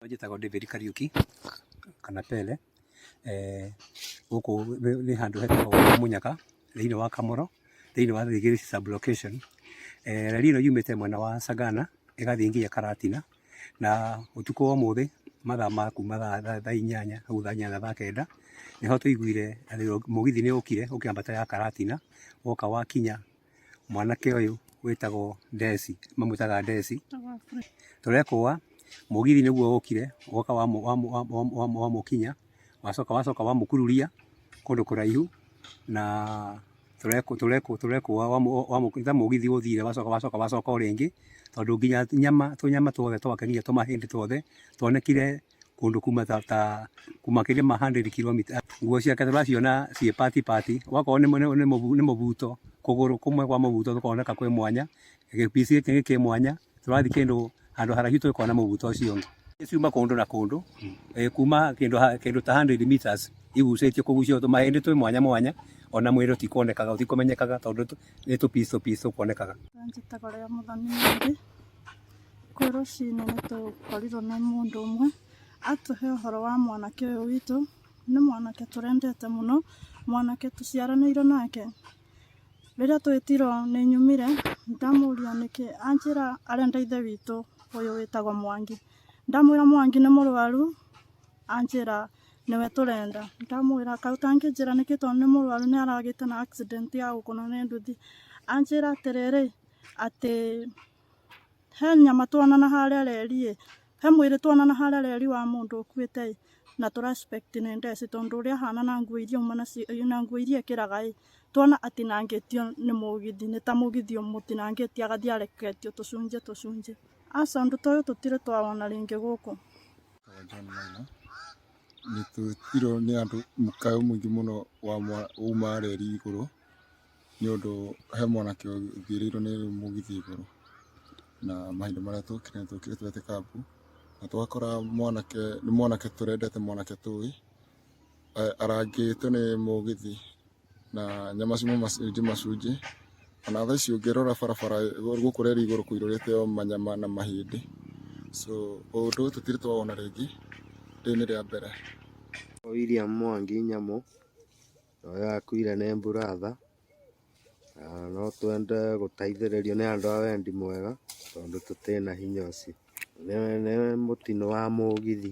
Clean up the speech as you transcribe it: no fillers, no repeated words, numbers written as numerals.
Njĩtagwo David Kariuki kana Pele. Gũkũ nĩ handũ hetagwo Mũnyaka thĩinĩ wa Kamoro, thĩinĩ wa Thigirisi sub location. Reri ĩno yumĩte mwena wa Sagana ĩgathiĩ nginya Karatina, na ũtukũ wa ũmũthĩ mathaa ma kuma thaa 8 hau thaa 8 thaa 9 nĩho tũiguire mũgithi nĩ ũkire ũkĩambata ya Karatina, woka wakinya mwanake ũyũ wĩtagwo Ndeci, mamwĩtaga Ndeci, tũrekũa mũgithi nĩguo ũkire woka wamũkinya, wacoka wamũkururia kũndũ kũraihu na tũrekũa ta mũgithi ũthire wacoka o rĩngĩ, tondũ nginya nyama tũnyama tuothe twake nginya tũmahĩndĩ tuothe tuonekire kũndũ kuma ta makĩria ma 100 kilometer. Nguo ciake tũraciona ciĩ part part, wakorwo nĩ mũbuto, kũgũrũ kũmwe kwa mũbuto gũkoneka kwĩ mwanya, gĩpici gĩkĩ kĩ mwanya, tũrathiĩ kĩndũ handũ haraihu tũkona mũbuto ũcio ũngĩ. Ciuma kũndũ na kũndũ, kuma kĩndũ ta 100 meters igucĩtio kũgucio tũmahĩndĩ twĩ mwanya mwanya, ona mwĩrĩ ũtikuonekaga, ũtikũmenyekaga tondũ nĩ tũ piece tũ piece tũkuonekaga. Njĩtagwo Leah Mũthoni Mwangi. Kwĩ rũcinĩ nĩ tũkorirwo nĩ mũndũ ũmwe atũhe ũhoro wa mwanake ũyũ witũ. Nĩ mwanake tũrendete mũno, mwanake tũciaranĩirwo nake. Rĩrĩa twetirwo nĩ nyumire, ndamũria nĩkĩ, anjĩra arenda ithe witũ ũyũ wĩtagwo Mwangi. Ndamwĩra Mwangi nĩ mũrwaru, anjĩra nĩwe tũrenda. Ndamwĩra kaĩ ũtangĩnjĩra nĩkĩ tondũ nĩ mũrwaru, nĩ aragĩte na accident ya gũkũnwo nĩ nduthi. Anjĩra atĩrĩrĩ, atĩ he nyama tuonana harĩa reri ĩ, he mwĩrĩ tuonana harĩa reri wa mũndũ ũkuĩte ĩ, na tũra expect nĩ Ndeci tondũ ũrĩa ahana na nguo iria auma nacio, na nguo iria ekĩraga ĩ, tuona atinangĩtio nĩ mũgithi, nĩ ta mũgithi ũmũtinangĩtie agathiĩ areketio tũcunjĩ tũcunjĩ. Aca, ũndũ ta ũyũ tũtirĩ twawona rĩngĩ gũkũ. John Maina. Nĩ twetirwo nĩ andũ mũkayo mũingĩ mũno wa uma reri igũrũ, nĩ ũndũ he mwanake ũthirĩirwo nĩ mũgithi igũrũ. Na mahinda marĩa twokire, nĩ twokire twete kambu na twakora mwanake, nĩ mwanake tũrendete, mwanake tũĩ arangĩtwo nĩ mũgithi na nyama ciuma macunjĩ macunjĩ. Ona thaa ici ũngĩrora barabara gũkũ reri igũrũ kũihũrĩte o manyama na mahĩndĩ. So ũndũ ũyũ tũtirĩ twawona rĩngĩ, rĩrĩ nĩ rĩa mbere. William Mwangi Nyamũ, ũyũ akuire nĩ brother, na no twende gũteithĩrĩrio nĩ andũ a wendi mwega tondũ tũtirĩ na hinya ũcio. Nĩ mũtino wa mũgithi.